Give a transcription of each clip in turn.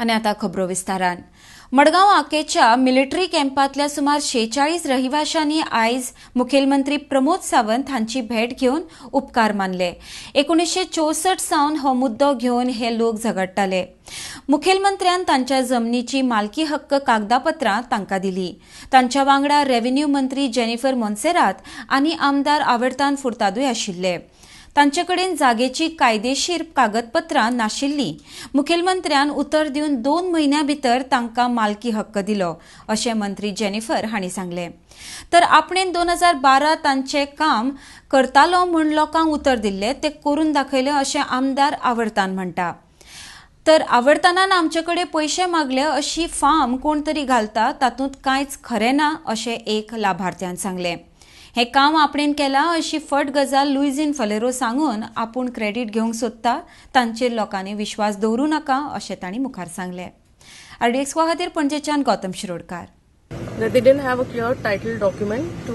आनी आतां खबरो विस्तारान. मडगांव आकेच्या मिलिटरी कॅम्पांतल्या सुमार 46 रहिवाशांनी आयज मुखेलमंत्री प्रमोद सावंत हांची भेट घेवन उपकार मानले. 1964 सावन हो मुद्दो घेवन हे लोक झगडटाले. मुखेलमंत्र्यान तांच्या जमनीची मालकी हक्क कागदापत्रां तांकां दिली. तांच्या वांगडा रेव्हेन्यू मंत्री जेनिफर मोन्सेरात आनी आमदार आवर्तान फुर्तादूय आशिल्ले. तांचे कडेन जागेची कायदेशीर कागदपत्रां नाशिल्लीं. मुखेलमंत्र्यान उतर दिवन 2 म्हयन्यां भितर तांकां मालकी हक्क दिलो, अशें मंत्री जेनिफर हांणी सांगलें. तर आपणेन 2012 तांचें काम करतालो म्हूण लोकांक उतर दिल्लें, तें करून दाखयलें, अशें आमदार आवर्तान म्हणटा. तर आवर्तानान आमचे कडेन पयशे मागले अशी फाम कोण तरी घालता, तातूंत कांयच खरें ना, अशें एक लाभार्थ्यान सांगलें. हें काम आपणेन केलां अशी फट गजाल लुईझीन फलेरो सांगून आपूण क्रेडीट घेवंक सोदता, तांचेर लोकांनी विश्वास दवरूं नाका, अशें तांणी मुखार सांगलें. आरडीएक्स खातीर पणजेच्यान Gautam Shirodkar. That they didn't have a clear title document to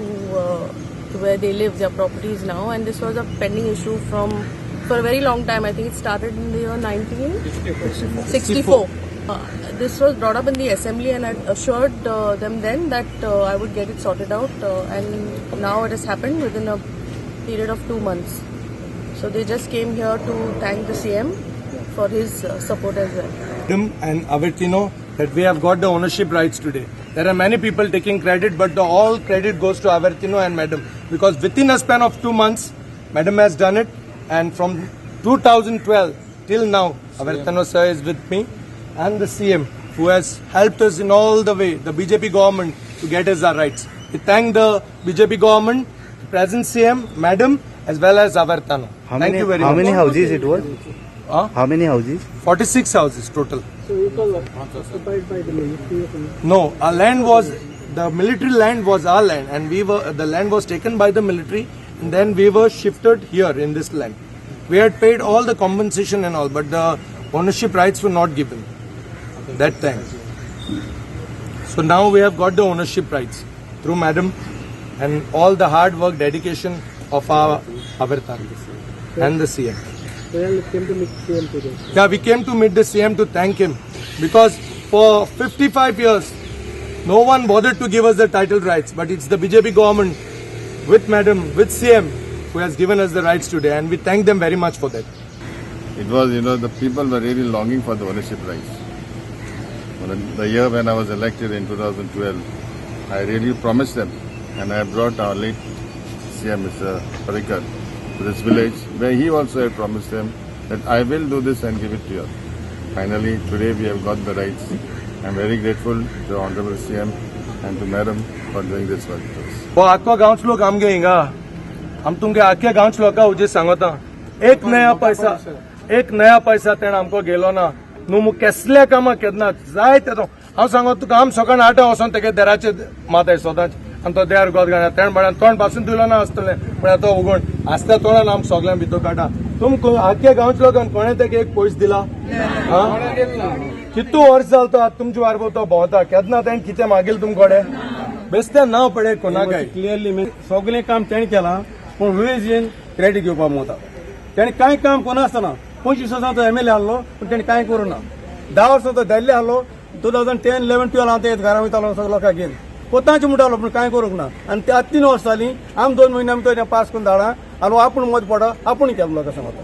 where they live, their properties now, and this was a pending issue from for a very long time. I think it started in the year 1964. This was brought up in the assembly, and I assured them then that I would get it sorted out, and now it has happened within a period of 2 months. So they just came here to thank the CM for his support as well. Madam and Avertino that we have got the ownership rights today. There are many people taking credit, but the all credit goes to Avertino and Madam because within a span of 2 months, Madam has done it, and from 2012 till now, Avertino sir is with me, and the CM who has helped us in all the way, the BJP government, to get us our rights. We thank the BJP government, the present CM, Madam, as well as Avertano. How Thank many, you very how much. Many houses it was? Huh? How many houses? 46 houses total. So it was occupied by the military or something? No, our land was the military land was our land, and we were the land was taken by the military, and then we were shifted here in this land. We had paid all the compensation and all, but the ownership rights were not given that time. So now we have got the ownership rights through Madam and all the hard work, dedication of our Avertano and the CM. So you came to meet CM today. Yeah, we came to meet the CM to thank him because for 55 years, no one bothered to give us the title rights, but it's the BJP government with Madam, with CM, who has given us the rights today, and we thank them very much for that. It was, the people were really longing for the ownership rights. Well, the year when I was elected in 2012, I really promised them, and I brought our late CM, Mr. Parrikar, to this village, where he also had promised them that I will do this and give it to you. Finally, today we have got the rights. I am very grateful to the Honorable CM and to Madam for doing this work to us. हो आख्खो गांवच लोक आमगे हिंगा आम तुमगे आख्या गांवच लोकां हुजीर सांगता, एक नया पैसा, एक नया पैसा तेणें आमकां गेलो ना. न्हू मु केसल्या कामाक केन्ना जाय ते हांव सांगो तुका, आम सकाळ 8 वचोन तेगे देराचेर माताय सदांच आनी तो देर गोद घालना. तेणें म्हळ्यार तोंड पासून दिलो ना आसतलें, पण तो उगोण आसता तोंडान आम सगळ्यां भितर काडटा. तुम आख्या गांवच्या लोकांक कोणें तेका एक पयस दिला? कितू वर्स जालो तो आतां तुमचे बारबोर तो भोंवता. केन्ना तेणें कितें मागील तुमकडे? बेस्ते नांव पडे कोणाकय. क्लियरली सगळें काम तेणें केलां, पूण लुईझीन क्रेडीट घेवपाक मोता. तेणें कांय काम करनासतना 25 वर्सां तो एमएलए आहलो, पूण तेणें कांय करूं ना. 10 वर्सां तो दिल्ली आहलो. 2010, 11, 12 हांव ते घरा वयतालो सगळो लोकांक घेवन, कोतांचे म्हणटालो, पूण कांय करूंक ना. आनी ते आतां 3 वर्सां जालीं, आम 2 म्हयने आमी तो पास करून धाडा आनी आपूण मदीं पडा, आपूण केलो लोकां सांगता.